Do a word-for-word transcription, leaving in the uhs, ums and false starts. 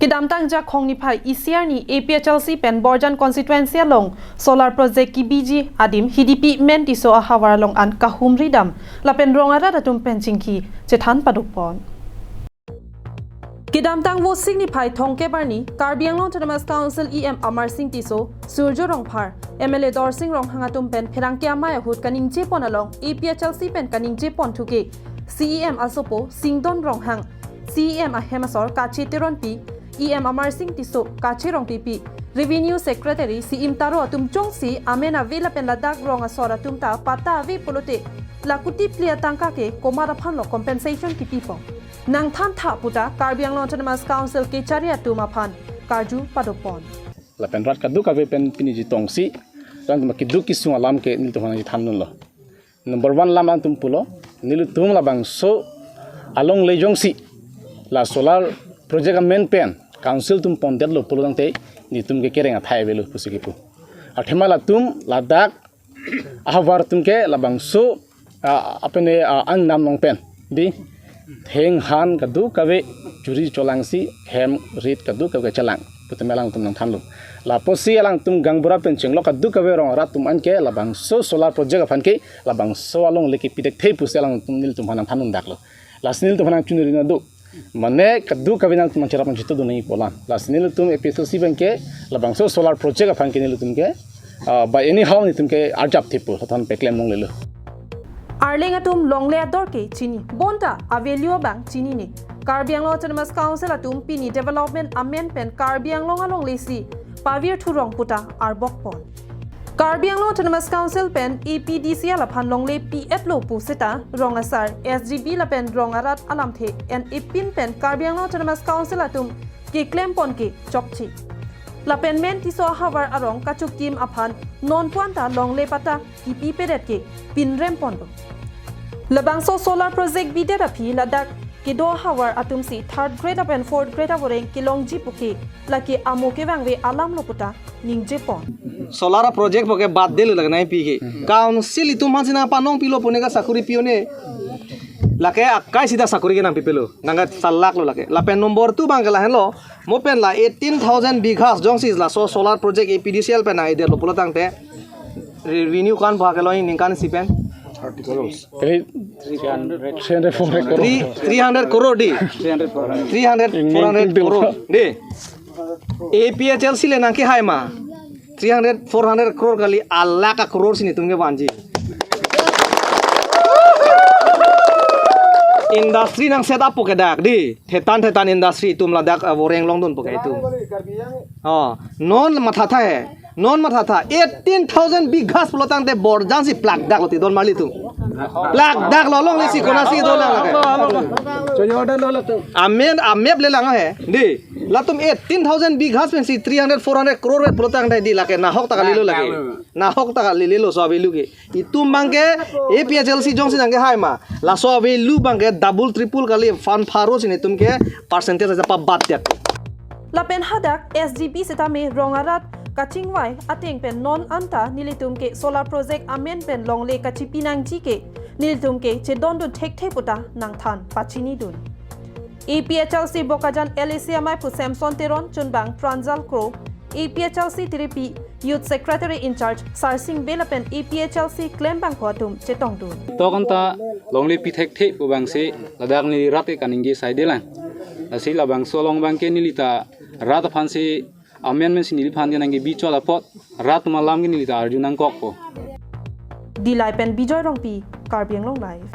Kedamtang Jakhong niphai isi arni A P H L C pen Borjan constituency along solar project kebiji adim Hidipi Men Tisso ahavar along an kahumri dam lapen rong arat atum pen chingki chethan padopon. Kedamtang Vosik niphai thomkep arni Karbi Anglong Autonomous Council E M Amarsing Tisso, Surjya Rongphar, M L A Dorsing Ronghang atum pen pherangke amei ahut kaningjepon along A P H L C pen kaningjepon thuke C E M asopo Singdon Ronghang, C E M ahem asor Kache Teronpi, E M Amarsing Tisso, Kache Rongpipi, Revenue Secretary C M Taro atum jongsi amen ave lapen ladak rong asor atum ta patta ave pulote la kuti phli atangka ke komat aphan lo compensation kipipo nangthantha puta Karbi Anglong Autonomous Council kechari atum aphan karju padopon. Lapen rat kadokave pen pini jitongsi rang ma keduk kesung alam ke nelitum aphan jithan dunlo. Number one alam alangtum pulo, nelitum labangso alongle jongsi la solar project amen pen council atum pondetlo pulo tangte nelitum ke kereng athai avelo pusi kipu. Athema latum ladak ahavar atum ke labangso, ah, apene, ah, angnam along pen di thenghan kadokave churi cholangsi hem rit kadokave chelang putame alangtum nangthanlo. Lapusi alangtum gaonbura pen chenglok kadokave rong arat atum anke labangso solar project aphan ke labangso alongle kepi thekthe pusi alangtum nelitum aphan nangthan dundaklo. Lasi nelitum aphan nangchunri nangdo. Mane kadokave nangtum nangcherap nangchito dunji pu alam. Lasi nelitum A P H L C pen ke labangso solar project aphan ke nelitum ke, ah, by anyhow nelitum ke arjap thepo, than peklem longlelo. Arleng atum longle ador ke chini, bonta a-value abang chinine. Karbi Anglong Autonomous Council atum pini development amen pen Karbi Anglong alongle si pavirthu rong puta arbokpon. Karbi Anglong Autonomous Council pen A P D C L aphan longle pi-etlo pu seta rong asar, S G B lapen rong arat alamthe en ipin pen Karbi Anglong Autonomous Council atum keklempon ke chokche. Lapen Men Tisso ahavar arong kachukim aphan non puan ta longle patta kipipedet ke pinremponlo. Labangso solar project bidet aphi ladak kedo ahavar atumsi third grade lapen fourth grade avoreng kelongji puke lake amo kevangve alamlo puta ningjepon. Solar project puke bad delo lake nai pi ke. Council itum aphansi nangpanong pilo pune ka sakuri pi-un-e. Lake akai sida sakuri ke nangpipelo. Nangkasalaklo lake. Lapen number two abang ke lahenlo. Mo pen la eighteen thousand bighas jongsi laso solar project A P D C L pen nang-edetlo pulo tangte revenue ko-an ba ke lo ningkan isi pen? Thirty crores. Three hundred, three hundred, four hundred crore. Three, three hundred crore di. Three hundred, four hundred crore di. A P H L C le nangkehai ma. Three hundred, four hundred crore kali, a lakh a-crore si netum kevanji. Industry nang set up po ke dak di. Thetan thetan industry itum ladak, ah, voreng longdun po ke itum. Oh, non mathatha he. Non mathatha. Eighteen thousand bighas pulo tangte Borjan si plakdaklo ti don marli atum. Plakdaklo alongle si konatsi don lang lake. Amen, amep le lang he. Di. Latum eighteen thousand bighas pensi three hundred, four hundred crore vet pulo tangte di lake nahok ta kalilo lake. Nahok ta kalilo so a-value ke. Itum abang ke A P H L C jongsi nangkehai ma. Laso a-value abang ke double triple kali fund pharo si netum ke percentage aja pabat diak. Lapen hadak S G B setame rong arat kachingvai ateng pen non anta nelitum ke solar project amen pen longle kachipi nangji ke nelitum ke chedondun thekthe puta nangthan pachinidun. A P H L C Bokajan L A C amei pu Samson Teron, chunbang Pranjal Kro, A P H L C Tiripi Youth Secretary in Charge Sarsing Bey lapen A P H L C klembangpo atum chetongdun. Tok anta longle pi thekthe pu abangsi ladak neli rat ke kaningje saidelang. Lasi labangso along abang ke neli ta rat aphansi amen amen si neliphan ke nangkebi chot apot rat atum alam ke neli ta arju nangkokpo. Dillai pen Bijoy Rongpi, Karbi Anglong Live.